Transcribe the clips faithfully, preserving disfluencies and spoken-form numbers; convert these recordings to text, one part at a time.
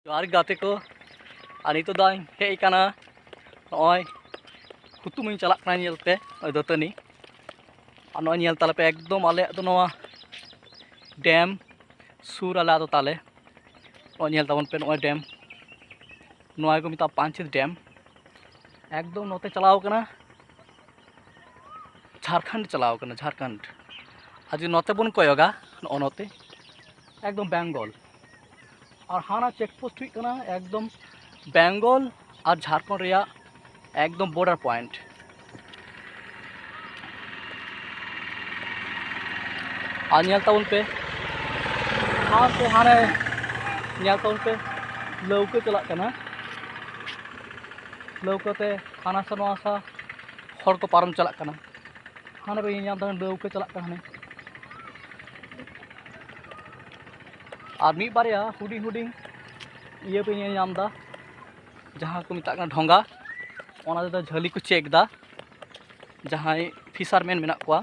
ᱡᱚᱦᱟᱨ ᱜᱟᱛᱮ ᱠᱚ, ᱟᱨ ᱱᱤᱛᱚᱜ ᱫᱚᱧ ᱦᱮᱡ ᱟᱠᱟᱱᱟ ᱱᱚᱜᱼᱚᱭ ᱦᱩᱛᱩᱢ ᱤᱧ ᱪᱟᱞᱟᱜ ᱠᱟᱱᱟ ᱧᱮᱞ ᱛᱮ, ᱱᱚᱜᱼᱚᱭ ᱫᱟᱹᱛᱟᱹᱱᱤ᱾ ᱟᱨ ᱱᱚᱜᱼᱚᱭ ᱧᱮᱞ ᱛᱟᱞᱮ ᱯᱮ, ᱮᱠᱫᱚᱢ ᱟᱞᱮᱭᱟᱜ ᱫᱚ ᱱᱚᱣᱟ ᱰᱮᱢ ᱥᱩᱨ ᱟᱞᱮ ᱟᱫᱚ ᱛᱟᱞᱮ᱾ ᱱᱚᱜᱼᱚᱭ ᱧᱮᱞ ᱛᱟᱵᱚᱱ ᱯᱮ, ᱱᱚᱜᱼᱚᱭ ᱰᱮᱢ, ᱱᱚᱣᱟ ᱜᱮᱠᱚ ᱢᱮᱛᱟᱜᱼᱟ ᱯᱟᱧᱪᱮᱛ ᱰᱮᱢ᱾ ᱮᱠᱫᱚᱢ ᱱᱚᱛᱮ ᱪᱟᱞᱟᱣ ᱠᱟᱱᱟ, ᱡᱷᱟᱲᱠᱷᱚᱸᱰ ᱪᱟᱞᱟᱣ ᱠᱟᱱᱟ, ᱡᱷᱟᱲᱠᱷᱚᱸᱰ᱾ ᱟᱨ ᱡᱩᱫᱤ ᱱᱚᱛᱮ ᱵᱚᱱ ᱠᱚᱭᱚᱜᱟ, ᱱᱚᱜᱼᱚ ᱱᱚᱛᱮ ᱮᱠᱫᱚᱢ ᱵᱮᱝᱜᱚᱞ᱾ ᱟᱨ ᱦᱟᱱᱟ ᱪᱮᱠ ᱯᱳᱥᱴ ᱦᱩᱭᱩᱜ ᱠᱟᱱᱟ ᱮᱠᱫᱚᱢ ᱵᱮᱝᱜᱚᱞ ᱟᱨ ᱡᱷᱟᱲᱠᱷᱚᱸᱰ ᱨᱮᱭᱟᱜ ᱮᱠᱫᱚᱢ ᱵᱚᱨᱰᱟᱨ ᱯᱚᱭᱮᱱᱴ᱾ ᱟᱨ ᱧᱮᱞ ᱛᱟᱵᱚᱱ ᱯᱮ, ᱦᱟᱱᱛᱮ ᱦᱟᱱᱮ ᱧᱮᱞ ᱛᱟᱵᱚᱱ ᱯᱮ, ᱞᱟᱹᱣᱠᱟᱹ ᱪᱟᱞᱟᱜ ᱠᱟᱱᱟ᱾ ᱞᱟᱹᱣᱠᱟᱹ ᱛᱮ ᱦᱟᱱᱟ ᱥᱟ ᱱᱚᱣᱟ ᱥᱟ ᱦᱚᱲ ᱠᱚ ᱯᱟᱨᱚᱢ ᱪᱟᱞᱟᱜ ᱠᱟᱱᱟ᱾ ᱦᱟᱱᱮ ᱯᱮ ᱧᱮᱞ ᱧᱟᱢ ᱫᱟ, ᱞᱟᱹᱣᱠᱟᱹ ᱪᱟᱞᱟᱜ ᱠᱟᱱᱟ ᱦᱟᱱᱮ᱾ ᱟᱨ ᱢᱤᱫ ᱵᱟᱨᱭᱟ ᱦᱩᱰᱤᱧ ᱦᱩᱰᱤᱧ ᱤᱭᱟᱹ ᱯᱮ ᱧᱮᱞ ᱧᱟᱢ ᱫᱟ, ᱡᱟᱦᱟᱸ ᱠᱚ ᱢᱮᱛᱟᱜ ᱠᱟᱱᱟ ᱰᱷᱚᱸᱜᱟ, ᱚᱱᱟ ᱨᱮᱫᱚ ᱡᱷᱟᱹᱞᱤ ᱠᱚ ᱪᱮᱠ ᱫᱟ, ᱡᱟᱦᱟᱸᱭ ᱯᱷᱤᱥᱟᱨᱢᱮᱱ ᱢᱮᱱᱟᱜ ᱠᱚᱣᱟ᱾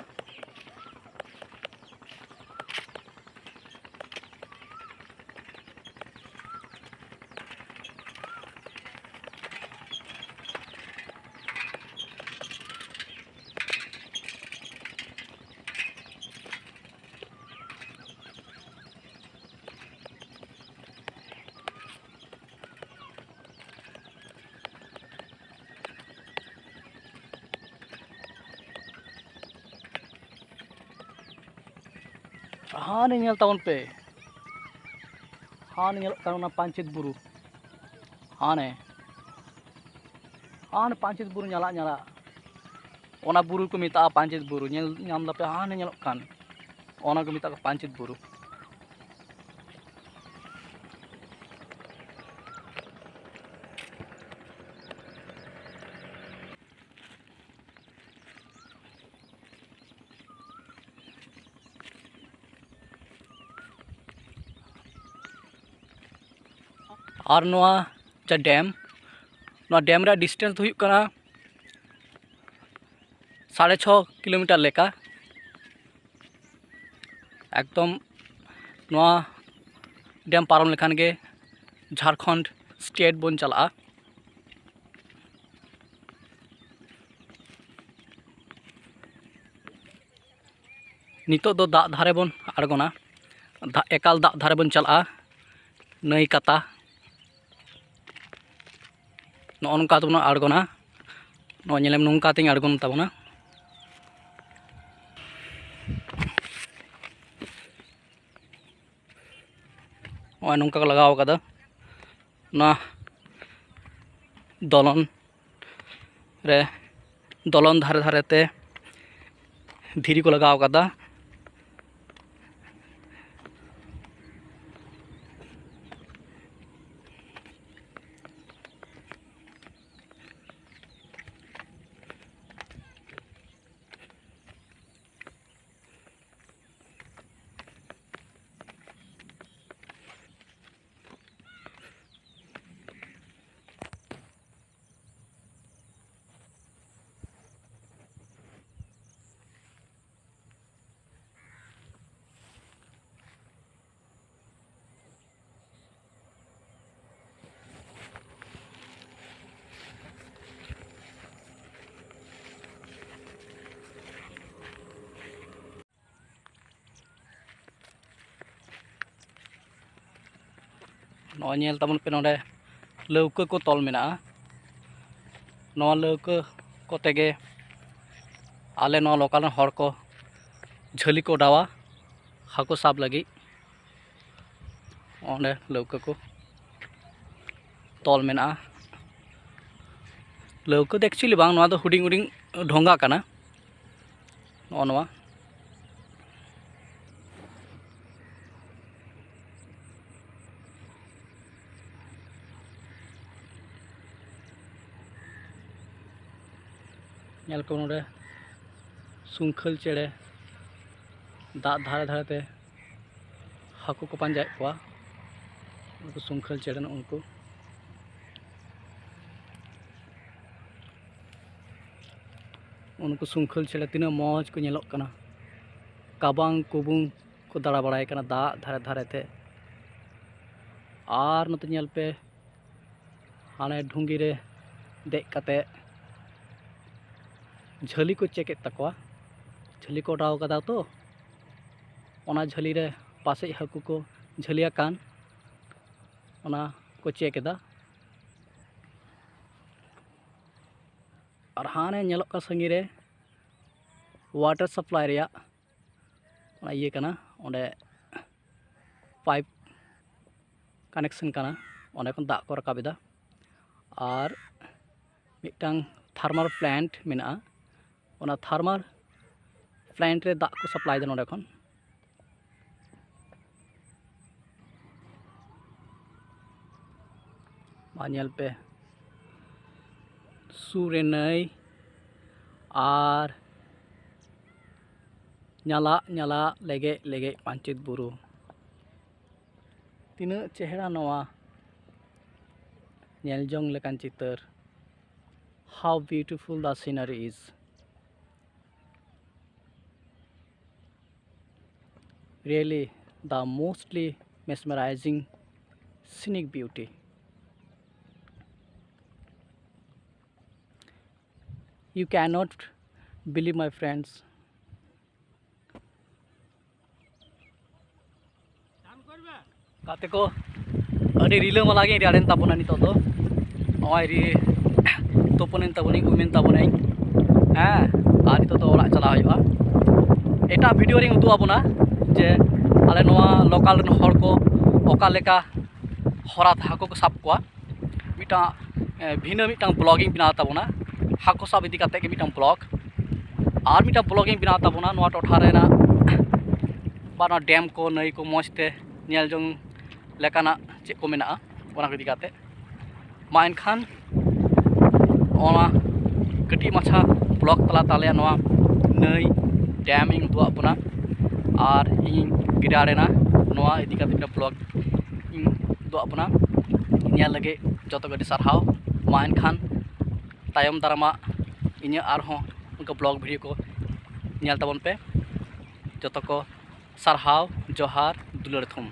ᱦᱟᱱᱮ ᱧᱮᱞ ᱛᱟᱵᱚᱱ ᱯᱮ, ᱦᱟᱱᱮ ᱧᱮᱞᱚᱜ ᱠᱟᱱ ᱚᱱᱟ ᱯᱟᱧᱪᱮᱛ ᱵᱩᱨᱩ, ᱦᱟᱱᱮ, ᱦᱟᱱᱮ ᱯᱟᱧᱪᱮᱛ ᱵᱩᱨᱩ ᱧᱟᱞᱟᱜ ᱧᱟᱞᱟᱜ, ᱚᱱᱟ ᱵᱩᱨᱩ ᱠᱚ ᱢᱮᱛᱟᱜᱼᱟ ᱯᱟᱧᱪᱮᱛ ᱵᱩᱨᱩ᱾ ᱧᱮᱞ ᱧᱟᱢ ᱫᱟᱯᱮ, ᱦᱟᱱᱮ ᱧᱮᱞᱚᱜ ᱠᱟᱱ, ᱚᱱᱟ ᱠᱚ ᱢᱮᱛᱟᱜᱼᱟ ᱯᱟᱧᱪᱮᱛ ᱵᱩᱨᱩ᱾ ᱟᱨ ᱱᱚᱣᱟ ᱡᱟ ᱰᱮᱢ, ᱱᱚᱣᱟ ᱰᱮᱢ ᱨᱮᱭᱟᱜ ᱰᱤᱥᱴᱮᱱᱥ ᱫᱚ ᱦᱩᱭᱩᱜ ᱠᱟᱱᱟ ᱥᱟᱲᱮ ᱪᱷᱚ ᱠᱤᱞᱳᱢᱤᱴᱟᱨ ᱞᱮᱠᱟ᱾ ᱮᱠᱫᱚᱢ ᱱᱚᱣᱟ ᱰᱮᱢ ᱯᱟᱨᱚᱢ ᱞᱮᱠᱷᱟᱱ ᱜᱮ ᱡᱷᱟᱲᱠᱷᱚᱸᱰ ᱥᱴᱮᱴ ᱵᱚᱱ ᱪᱟᱞᱟᱜᱼᱟ᱾ ᱱᱤᱛᱚᱜ ᱫᱚ ᱫᱟᱜ ᱫᱷᱟᱨᱮ ᱵᱚᱱ ᱟᱬᱜᱚᱱᱟ, ᱫᱟᱜ, ᱮᱠᱟᱞ ᱫᱟᱜ ᱫᱷᱟᱨᱮ ᱵᱚᱱ ᱪᱟᱞᱟᱜᱼᱟ᱾ ᱱᱟᱹᱭ ᱠᱟᱛᱟ ᱱᱚᱜᱼᱚ ᱱᱚᱝᱠᱟ ᱛᱮᱵᱚᱱ ᱟᱬᱜᱚᱱᱟ᱾ ᱱᱚᱜᱼᱚᱭ ᱧᱮᱞᱮᱢ, ᱱᱚᱝᱠᱟ ᱛᱮᱧ ᱟᱬᱜᱚᱱ ᱛᱟᱵᱚᱱᱟ᱾ ᱱᱚᱜᱼᱚᱭ ᱱᱚᱝᱠᱟ ᱠᱚ ᱞᱟᱜᱟᱣ ᱠᱟᱫᱟ ᱱᱚᱣᱟ ᱫᱚᱞᱚᱱ ᱨᱮ, ᱫᱚᱞᱚᱱ ᱫᱷᱟᱨᱮ ᱫᱷᱟᱨᱮ ᱛᱮ ᱫᱷᱤᱨᱤ ᱠᱚ ᱞᱟᱜᱟᱣ ᱠᱟᱫᱟ᱾ ᱱᱚᱜᱼᱚᱭ ᱧᱮᱞ ᱛᱟᱵᱚᱱ ᱯᱮ, ᱱᱚᱰᱮ ᱞᱟᱹᱣᱠᱟᱹ ᱠᱚ ᱛᱚᱞ ᱢᱮᱱᱟᱜᱼᱟ᱾ ᱱᱚᱣᱟ ᱞᱟᱹᱣᱠᱟᱹ ᱠᱚᱛᱮ ᱜᱮ ᱟᱞᱮ ᱱᱚᱣᱟ ᱞᱳᱠᱟᱞ ᱨᱮᱱ ᱦᱚᱲ ᱠᱚ ᱡᱷᱟᱹᱞᱤ ᱠᱚ ᱚᱰᱟᱣᱟ ᱦᱟᱹᱠᱩ ᱥᱟᱵ ᱞᱟᱹᱜᱤᱫ᱾ ᱚᱸᱰᱮ ᱞᱟᱹᱣᱠᱟᱹ ᱠᱚ ᱛᱚᱞ ᱢᱮᱱᱟᱜᱼᱟ᱾ ᱞᱟᱹᱣᱠᱟᱹ ᱫᱚ ᱮᱠᱪᱩᱭᱮᱞᱤ ᱵᱟᱝ, ᱱᱚᱣᱟ ᱫᱚ ᱦᱩᱰᱤᱧ ᱦᱩᱰᱤᱧ ᱰᱷᱚᱸᱜᱟ ᱠᱟᱱᱟ᱾ ᱱᱚᱜᱼᱚ ᱱᱚᱣᱟ ᱧᱮᱞ ᱠᱚ ᱱᱚᱰᱮ ᱥᱩᱝᱠᱷᱟᱹᱞ ᱪᱮᱬᱮ ᱫᱟᱜ ᱫᱷᱟᱨᱮ ᱫᱷᱟᱨᱮ ᱛᱮ ᱦᱟᱹᱠᱩ ᱠᱚ ᱯᱟᱸᱡᱟᱭᱮᱫ ᱠᱚᱣᱟ᱾ ᱩᱱᱠᱩ ᱥᱩᱝᱠᱷᱟᱹᱞ ᱪᱮᱬᱮ ᱱᱩᱜᱼᱩ ᱱᱩᱠᱩ, ᱩᱱᱠᱩ ᱥᱩᱝᱠᱷᱟᱹᱞ ᱪᱮᱬᱮ ᱛᱤᱱᱟᱹᱜ ᱢᱚᱡᱽ ᱠᱚ ᱧᱮᱞᱚᱜ ᱠᱟᱱᱟ᱾ ᱠᱟᱵᱟᱝ ᱠᱩᱵᱩᱝ ᱠᱚ ᱫᱟᱬᱟ ᱵᱟᱲᱟᱭ ᱠᱟᱱᱟ ᱫᱟᱜ ᱫᱷᱟᱨᱮ ᱫᱷᱟᱨᱮ ᱛᱮ᱾ ᱟᱨ ᱱᱚᱛᱮ ᱧᱮᱞ ᱯᱮ, ᱦᱟᱱᱮ ᱰᱷᱩᱝᱜᱤ ᱨᱮ ᱫᱮᱡ ᱠᱟᱛᱮ ᱡᱷᱟᱹᱞᱤ ᱠᱚ ᱪᱮᱠᱮᱫ ᱛᱟᱠᱚᱣᱟ᱾ ᱡᱷᱟᱹᱞᱤ ᱠᱚ ᱚᱰᱟᱣ ᱠᱟᱫᱟ ᱛᱚ, ᱚᱱᱟ ᱡᱷᱟᱹᱞᱤ ᱨᱮ ᱯᱟᱥᱮᱡ ᱦᱟᱹᱠᱩ ᱠᱚ ᱡᱷᱟᱹᱞᱤ ᱟᱠᱟᱱ, ᱚᱱᱟ ᱠᱚ ᱪᱮᱠ ᱮᱫᱟ᱾ ᱟᱨ ᱦᱟᱱᱮ ᱧᱮᱞᱚᱜ ᱠᱟᱱ ᱥᱟᱺᱜᱤᱧ ᱨᱮ ᱣᱟᱴᱟᱨ ᱥᱟᱯᱞᱟᱭ ᱨᱮᱭᱟᱜ ᱚᱱᱟ ᱤᱭᱟᱹ ᱠᱟᱱᱟ, ᱚᱸᱰᱮ ᱯᱟᱭᱤᱯ ᱠᱟᱱᱮᱠᱥᱚᱱ ᱠᱟᱱᱟ, ᱚᱸᱰᱮ ᱠᱷᱚᱱ ᱫᱟᱜ ᱠᱚ ᱨᱟᱠᱟᱵ ᱮᱫᱟ᱾ ᱟᱨ ᱢᱤᱫᱴᱟᱝ ᱛᱷᱟᱨᱢᱟᱞ ᱯᱞᱮᱱᱴ ᱢᱮᱱᱟᱜᱼᱟ, ᱚᱱᱟ ᱛᱷᱟᱨᱢᱟᱞ ᱯᱞᱮᱱᱴ ᱨᱮ ᱫᱟᱜ ᱠᱚ ᱥᱟᱯᱞᱟᱭ ᱮᱫᱟ ᱱᱚᱸᱰᱮ ᱠᱷᱚᱱ᱾ ᱢᱟ ᱧᱮᱞ ᱯᱮ, ᱥᱩᱨ ᱨᱮ ᱱᱟᱹᱭ ᱟᱨ ᱧᱟᱞᱟᱜ ᱧᱟᱞᱟᱜ ᱞᱮᱜᱮᱡ ᱞᱮᱜᱮᱡ ᱯᱟᱧᱪᱮᱛ ᱵᱩᱨᱩ᱾ ᱛᱤᱱᱟᱹᱜ ᱪᱮᱦᱨᱟ ᱱᱚᱣᱟ ᱧᱮᱞ ᱡᱚᱝ ᱞᱮᱠᱟᱱ ᱪᱤᱛᱟᱹᱨ᱾ How beautiful the scenery is. Really, the mostly mesmerizing scenic beauty. You cannot believe, my friends. ᱜᱟᱛᱮ ᱠᱚ, ᱟᱹᱰᱤ ᱨᱤᱞᱟᱹᱢᱟᱞᱟ ᱜᱤᱧ ᱨᱮᱭᱟᱲᱮᱱ ᱛᱟᱵᱚᱱᱟ ᱱᱤᱛᱚᱜ ᱫᱚ᱾ ᱱᱚᱜᱼᱚᱭ ᱨᱤ-, ᱛᱩᱯᱩᱱᱮᱱ ᱛᱟᱵᱚᱱᱟᱹᱧ, ᱩᱢᱮᱱ ᱛᱟᱵᱚᱱᱟᱹᱧ᱾ ᱦᱮᱸ, ᱟᱨ ᱱᱤᱛᱚᱜ ᱫᱚ ᱚᱲᱟᱜ ᱪᱟᱞᱟᱣ ᱦᱩᱭᱩᱜᱼᱟ᱾ ᱮᱴᱟᱜ ᱵᱷᱤᱰᱤᱭᱳ ᱨᱤᱧ ᱩᱫᱩᱜ ᱟᱵᱚᱱᱟ ᱡᱮ ᱟᱞᱮ ᱱᱚᱣᱟ ᱞᱳᱠᱟᱞ ᱨᱮᱱ ᱦᱚᱲ ᱠᱚ ᱚᱠᱟ ᱞᱮᱠᱟ ᱦᱚᱨᱟ ᱛᱮ ᱦᱟᱹᱠᱩ ᱠᱚ ᱥᱟᱵ ᱠᱚᱣᱟ᱾ ᱢᱤᱫᱴᱟᱝ, ᱮ, ᱵᱷᱤᱱᱟᱹ ᱢᱤᱫᱴᱟᱝ ᱵᱞᱚᱜ ᱤᱧ ᱵᱮᱱᱟᱣ ᱛᱟᱵᱚᱱᱟ, ᱦᱟᱹᱠᱩ ᱥᱟᱵ ᱤᱫᱤ ᱠᱟᱛᱮ ᱜᱮ ᱢᱤᱫᱴᱟᱝ ᱵᱞᱚᱜ᱾ ᱟᱨ ᱢᱤᱫᱴᱟᱝ ᱵᱞᱚᱜ ᱤᱧ ᱵᱮᱱᱟᱣ ᱛᱟᱵᱚᱱᱟ ᱱᱚᱣᱟ ᱴᱚᱴᱷᱟ ᱨᱮᱱᱟᱜ, ᱵᱟ ᱱᱚᱣᱟ ᱰᱮᱢ ᱠᱚ, ᱱᱟᱹᱭ ᱠᱚ ᱢᱚᱡᱽ ᱛᱮ ᱧᱮᱞ ᱡᱚᱝ ᱞᱮᱠᱟᱱᱟᱜ ᱪᱮᱫ ᱠᱚ ᱢᱮᱱᱟᱜᱼᱟ, ᱚᱱᱟ ᱠᱚ ᱤᱫᱤ ᱠᱟᱛᱮ᱾ ᱢᱟ ᱮᱱᱠᱷᱟᱱ ᱱᱚᱣᱟ ᱠᱟᱹᱴᱤᱡ ᱢᱟᱪᱷᱟ ᱵᱞᱚᱜ ᱛᱟᱞᱟ ᱛᱮ ᱟᱞᱮᱭᱟᱜ ᱱᱚᱣᱟ ᱱᱟᱹᱭ ᱰᱮᱢ ᱤᱧ ᱩᱫᱩᱜ ᱟᱫ ᱵᱚᱱᱟ ᱟᱨ ᱤᱧᱤᱧ ᱨᱮᱭᱟᱲᱮᱱᱟ, ᱱᱚᱣᱟ ᱤᱫᱤ ᱠᱟᱛᱮ ᱢᱤᱫᱴᱟᱝ ᱵᱞᱚᱜ ᱤᱧ ᱩᱫᱩᱜ ᱟᱫ ᱵᱚᱱᱟ᱾ ᱧᱮᱞ ᱞᱟᱹᱜᱤᱫ ᱡᱚᱛᱚ ᱜᱮ ᱟᱹᱰᱤ ᱥᱟᱨᱦᱟᱣ᱾ ᱢᱟ ᱮᱱᱠᱷᱟᱱ ᱛᱟᱭᱚᱢ ᱫᱟᱨᱟᱢᱟᱜ ᱤᱧᱟᱹᱜ ᱟᱨᱦᱚᱸ ᱚᱱᱠᱟ ᱵᱞᱚᱜ ᱵᱷᱤᱰᱤᱭᱳ ᱠᱚ ᱧᱮᱞ ᱛᱟᱵᱚᱱ ᱯᱮ᱾ ᱡᱚᱛᱚ ᱠᱚ ᱥᱟᱨᱦᱟᱣ, ᱡᱚᱦᱟᱨ, ᱫᱩᱞᱟᱹᱲ ᱛᱷᱩᱢ᱾